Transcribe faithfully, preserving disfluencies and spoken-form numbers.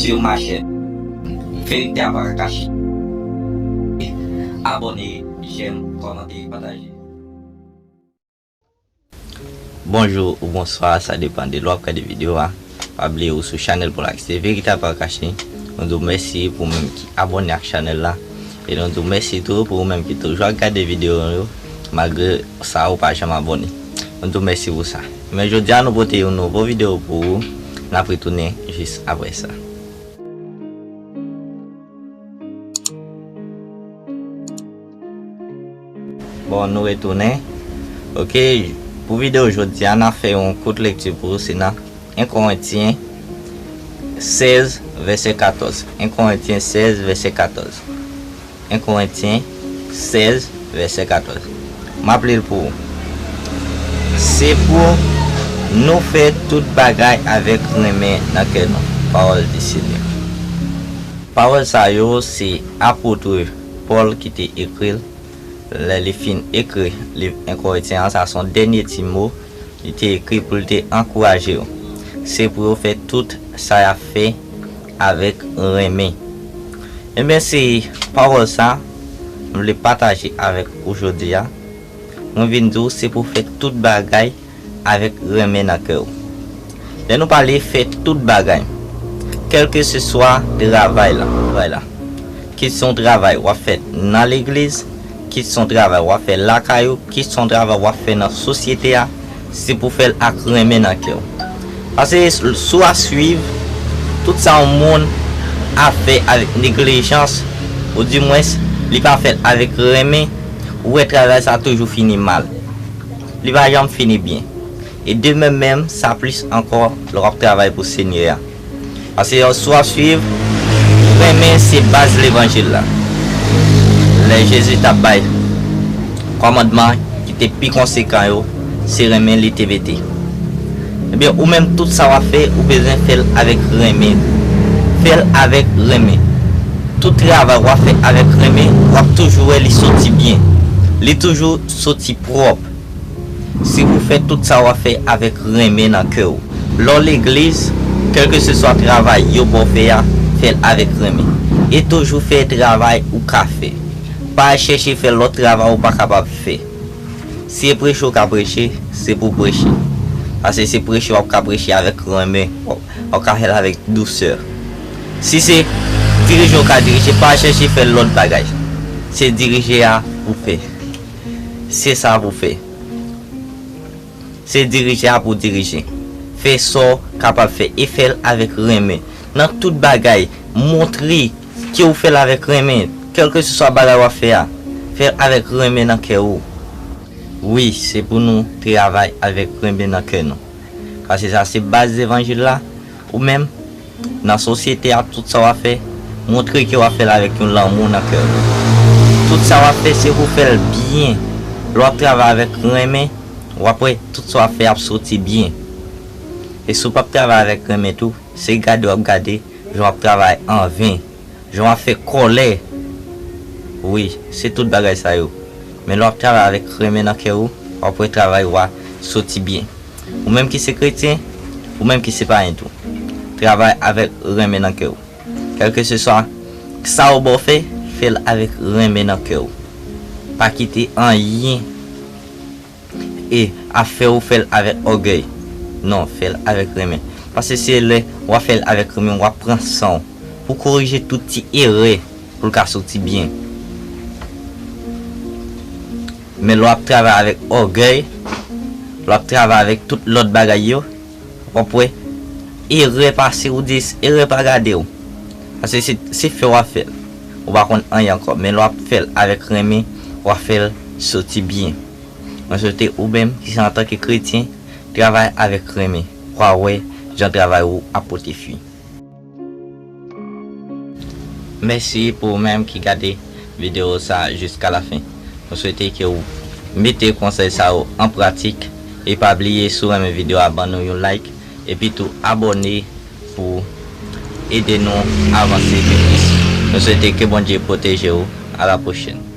Yo machè. Verite a pa ka kache. Abòne, jèm, kòmante, pataje. Bonjou ou bonswa, sa depann de lè w ap gade videyo a. Pa bliye ou sou chanèl Paul Acte, Verite a pa ka kache. Nou di w mèsi pou ou menm ki abòne ak chanèl la. E nou di w mèsi tou pou ou menm ki toujou ap gade videyo yo, malgre sa ou pa janm abòne. Nou di w mèsi pou sa. Men jodi a nou pote yon nouvo videyo pou ou. N ap retounen jis apre sa. Bon, nou retounen. Ok, pou videyo jodi a, n ap fè yon kout lekti pou ou, se nan en Korentyen sèz, vèsè katòz. En Korentyen sèz, vèsè katòz. en Korentyen sèz, vèsè katòz. M ap li l pou ou. Se pou nou fè tout bagay avèk renmen nan kè nou. Pawòl di Senyè. Pawòl sa yo, se apot Pòl ki te ekri l. Lè li fin ekri liv en Korentyen an, sa se yon dènye ti mo li te ekri pou l te ankouraje yo. Se pou yo fè tout sa y ap fè avèk renmen. Ebyen, se pawòl sa m vle pataje avèk ou jodi a. Mwen vin di w se pou w fè tout bagay avèk renmen nan kè w. Lè nou pale fè tout bagay, kèlkeseswa travay la, travay la, kit se yon travay w ap fè nan legliz, kit se yon travay w ap fè lakay ou, kit se yon travay w ap fè nan sosyete a, se pou w fè l ak renmen nan kè w. Paske si w ap swiv tout sa yon moun ap fè avèk neglijans, oudimwens li pa fè l avèk renmen, ou wè travay sa toujou fini mal. Li pa janm fini byen. E de menm menm, sa plis ankò lè w ap travay pou Senyè a. Paske si w ap swiv, renmen se baz levanjil la. Lè Jezi t ap bay kòmandman ki te pi konsekan yo, se renmen li te mete. Ebyen, ou menm, tout sa w ap fè, ou bezwen fè l avèk renmen. Fè l avèk renmen. Tout travay w ap fè avèk renmen, w ap toujou wè li soti byen. Li toujou soti pwòp. Se pou w fè tout sa w ap fè avèk renmen nan kè w. Lè w legliz, kèlkeseswa travay yo ba w fè a, fè l avèk renmen. E toujou fè travay ou ka fè. Pa al chèche fè lòt travay ou pa kapab fè. Si se preche w ka preche, se pou w preche. Paske se preche w ap ka preche avèk renmen, w ap ka fè l avèk dousè. Si se dirije w ka dirije, pa al chèche fè lòt bagay. Se dirije a pou w fè. Se sa pou w fè. Se dirije a pou w dirije. Fè sa w kapab fè e fè l avèk renmen. Nan tout bagay, montre ke w fè l avèk renmen. Kèlkeseswa bagay w ap fè a, fè l avèk renmen nan kè w. Wi, se pou nou travay avèk renmen nan kè nou. Paske sa se baz levanjil la. Ou menm, nan sosyete a, tout sa w ap fè, montre ke w ap fè l avèk yon lanmou nan kè w. Tout sa w ap fè, se pou w fè l byen. Lè w ap travay avèk renmen, w ap wè tout sa w ap fè ap soti byen. E si w p ap travay avèk renmen tou, se gade w ap gade jan w ap travay anven, jan w ap fè kòlè. Wi, se tout bagay sa yo. Men lè w ap travay avèk renmen nan kè w, w ap wè travay ou a soti byen. Ou menm ki se kretyen, ou menm ki se payen tou. Travay avèk renmen nan kè w. Kèlkeseswa sa yo ba w fè, fè l avèk renmen nan kè w. Pa kite anyen e ap fè w fè l avèk ògèy. Non, fè l avèk renmen. Paske se lè w ap fè l avèk renmen, w ap pran san w pou korije tout ti erè pou l ka soti byen. Men lè w ap travay avèk ògèy, lè w ap travay avèk tout lòt bagay yo, w ap wè erè pase ou di erè pa gade w. Paske se, se fè w ap fè l. Ou pa konn anyen ankò. Men lè w ap fè l avèk renmen, w ap fè l soti byen. Mwen swete ou menm ki se antanke kretyen, travay avèk renmen. W a wè jan travay ou ap pote fwi. Mèsi pou ou menm ki gade videyo sa jiska lafen. Nou swete ke w mete konsèy sa yo an pratik. E pa bliye, si w renmen videyo a, ban nou yon like. Epi tou, abòne pou ede nou avanse pi plis. Nou swete ke Bondye pwoteje w. A la pwochèn.